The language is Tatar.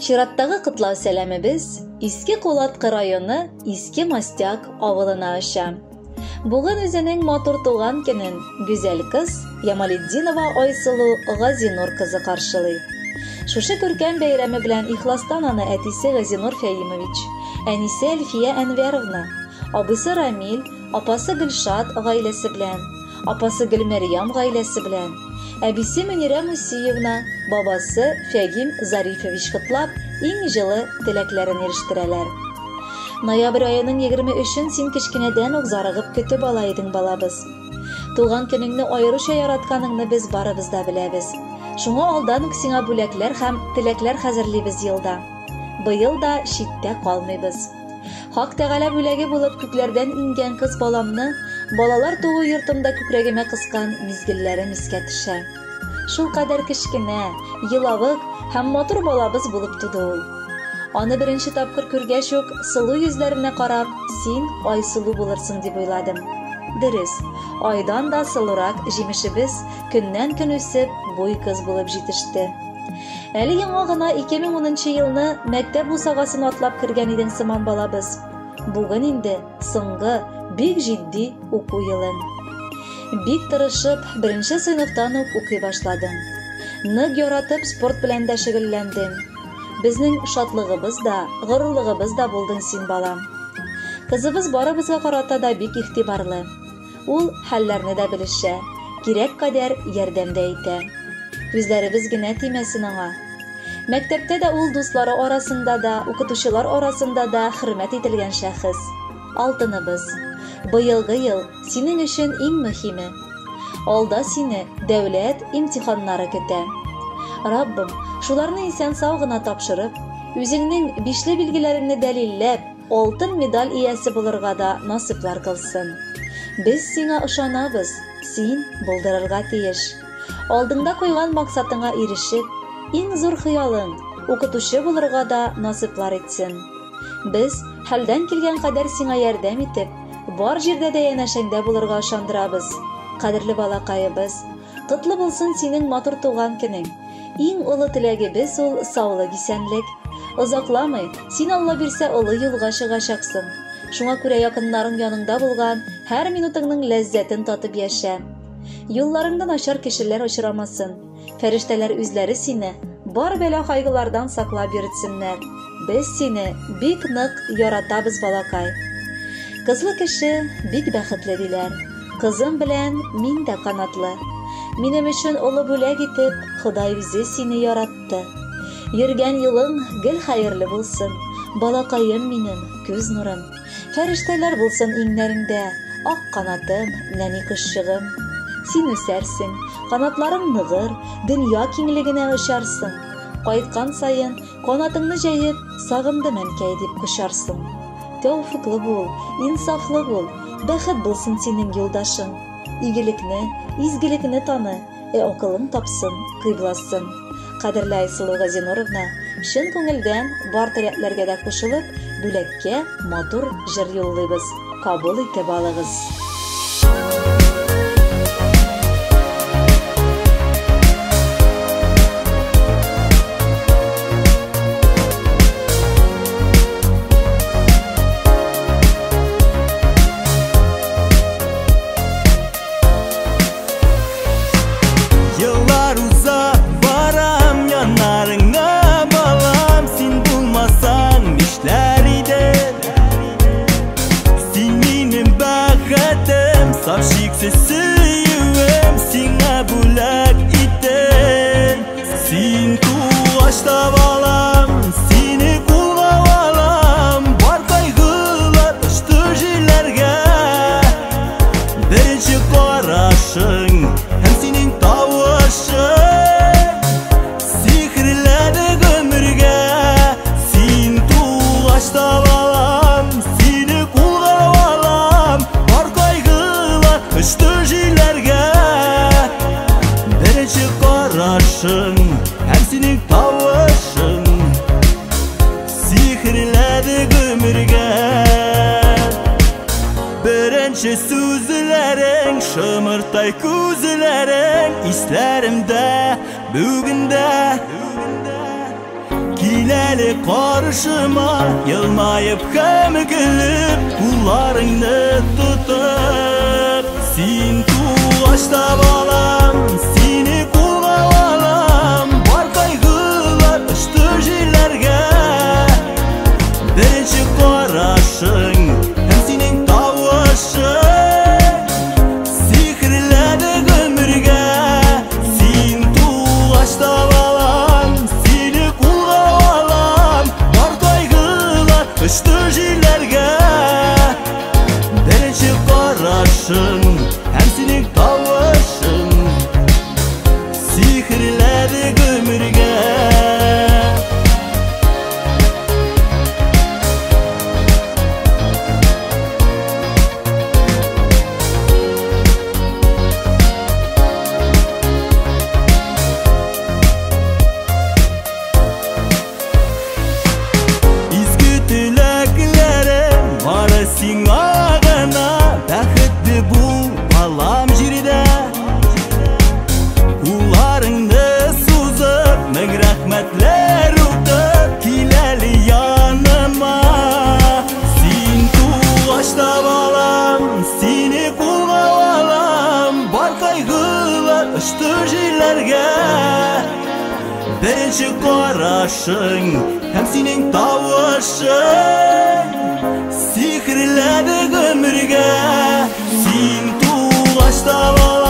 Чираттагы котлау сәламебез Иске Кулаткы районы Иске Мостяк авылына оча. Бүген үзенең матур туган көнен гүзәл кыз Ямалетдинова Айсылу Газинур кызы каршылый. Шушы күркәм бәйрәме белән ихластан аны әтисе Газинур Фәимович, әнисе Әлфия Әнвәровна, абыйсы Рамил, апасы Гөлшат гаиләсе белән, апасы Гөлмәрьям гаиләсе белән, әбисе Мөнирә Мусиевна, бабасы Фәгим Зарифович котлап, иң җылы теләкләрен ирештерәләр. Ноябрь аеның 23-ен син кечкенәдән үк зарыгып көтеп ала идең, балабыз. Туган көнеңне аеруча яратканыңны без барыбыз да беләбез. Шуңа алдан ук сиңа бүләкләр һәм теләкләр хәзерлибез елда. Быел да читтә калмыйбыз. Хак Тәгалә бүләге булып күкләрдән иңгән кыз баламны балалар туу йортында күкрәгемә кыскан мизгелләрем искә төшә. Шулкадәр кечкенә, елавык һәм матур балабыз булып туды ул. Аны беренче тапкыр күргәч үк, сылу йөзләренә карап, син Айсылу булырсың дип уйладым. Дөрес, айдан да сылурак җимешебез көннән-көн үсеп, буй кыз булып җитеште. Әле яңа гына 2010 елны мәктәп бусагасын атлап кергән идең сыман балабыз. Бүген инде соңгы, бик җитди уку елың. Бик тырышып, беренче сыйныфтан ук укый башладың. Нык яратып спорт белән дә шөгыльләндең. Безнең шатлыгыбыз да, горурлыгыбыз да булдың син, балам. Кызыбыз барыбызга карата да бик игътибарлы. Ул хәлләрне дә белешә, кирәк кадәр ярдәм дә итә. Күзләребез генә тимәсен аңа. Мәктәптә дә ул дуслары арасында да, укытучылар арасында да хөрмәт ителгән шәхес. Алтыныбыз. Быелгы ел синең өчен иң мөһиме. Алда сине дәүләт имтиханнары көтә. Раббым, шуларны исән-сау гына тапшырып, үзеңнең бишле билгеләреңне дәлилләп, Алтын медаль иясе булырга да насыйплар кылсын. Без сиңа ышанабыз, син булдырырга тиеш. Алдыңда куйган максатыңа ирешеп, иң зур хыялың, укытучы булырга да насыйплар итсен. Без, хәлдән килгән кадәр сиңа ярдәм итеп, бар җирдә дә янәшәңдә булырга ышандырабыз. Кадерле балакаебыз, котлы булсын синең матур туган көнең! Иң олы теләгебез ул саулык-исәнлек. Озакламый, син Алла бирсә олы юлга чыгачаксың. Шуңа күрә якыннарың яныңда булган һәр минутыңның ләззәтен татып яшә. Юлларыңда начар кешеләр очрамасын. Фәрештәләр үзләре сине бар бәла-кайгылардан саклап йөртсеннәр. Без сине бик нык яратабыз, балакай. Кызлы кеше бик бәхетле диләр. Кызым белән мин дә канатлы. Минем өчен олы бүләк итеп, Ходай үзе сине яратты. Йөргән юлың гел хәерле булсын, балакаем минем, күз нурым. Фәрештәләр булсын иңнәреңдә, ак канатым, нәни кошчыгым. Син үсәрсең, канатларың ныгыр, дөнья киңлегенә очарсың. Кайткан саен, канатыңны җәеп, сагындым, әнкәй, дип кочарсың. Тәүфыклы бул, инсафлы бул, бәхет булсын синең юлдашың. Игелекне, изгелекне таны, ә акылың тапсын, кыйбласын. Кадерле Айсылу Газинуровна, чын күңелдән бар теләкләргә дә кушылып, бүләккә матур җыр юллыйбыз. Кабул итеп алыгыз. Еллар уза, барам яннарыңа, балам, син булмасаң нишләр идем? Син минем бәхетем, саф шиксез сөюем, сиңа бүләк иттем. Син тугач та балам, сине кулга алам, бар кайгылар очты җилләргә. Беренче карашың һәм синең тавышың сихерләде гомергә. Син тугач та балам, сине кулга алам, бар кайгылар очты җилләргә. Беренче карашың һәм синең тавышың сихерләде гомергә. Беренче сүзләрең, шымыртай күзләрең исләремдә бүген дә. Килә Кил әле каршыма, елмаеп һәм көлеп, кулларыңны тотып. Син тугач та, балам, сине кулга алам, бар кайгылар очты җилләргә. Беренче карашың һәм синең тавышың сихерләде гомергә. Син тугач та, балам, сине кулга алам, бар кайгылар очты җилләргә. Беренче карашың һәм синең тавышың сихерләде гомергә. Изге теләкләрем бары сиңа гына, бәхетле бул, балам, җирдә. Кулларыңны сузып, мең рәхмәтләр укып, кил әле яныма. Син тугач та, балам, сине кулга алам, бар кайгылар очты җилләргә. Беренче карашың һәм синең тавышың сихерләде гомергә. Син тугач та, балам,